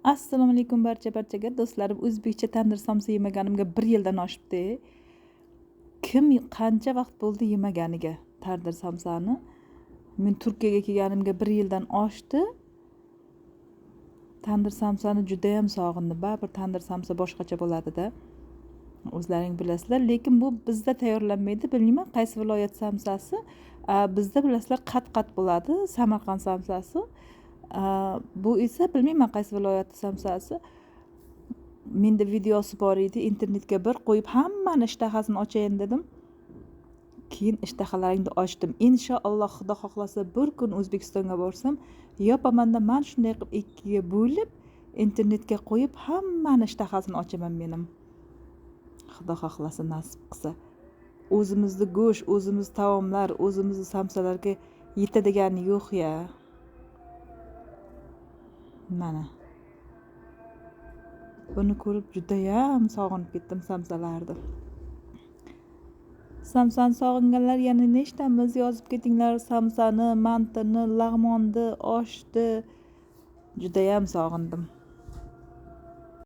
Assalomu alaykum barcha-barchaga do'stlarim. O'zbekcha tandir somsa yemaganimga 1 yildan oshibdi. Kim qancha vaqt bo'ldi yemaganiga tandir somsani? Men Turkiyaga kelganimga 1 yildan oshdi. Tandir somsani juda ham sog'indim. Baribir tandir somsa boshqacha bo'ladida. O'zlaring bilasizlar, lekin bu bizda tayyorlanmaydi. Bilmayman qaysi viloyat somsasi. Bizda bilasizlar qat-qat bo'ladi, Samarqand somsasi. Bu esa bilmayman qaysi viloyat somsasi. Menda videosi bor edi, internetga bir qo'yib hammani ishtahasini ochayin dedim. Keyin ishtahalaringni ochdim. Inshaalloh, Xudo xohlasa bir kun O'zbekistonga borsam, yopamanda man shunday qilib ikkiga bo'lib internetga qo'yib hammani ishtahasini ochaman menim. Xudo xohlasa, nasib qilsa. O'zimizni go'sht, o'zimiz taomlar, o'zimizni somsalarga yetadigani yo'q ya. Mana. Buni ko'rib judayam sog'inib ketdim somsalarni. Samsani sog'inganlar yana nechtamiz yozib ketinglar samsani, mantini, lag'monni, oshni. Judayam sog'indim.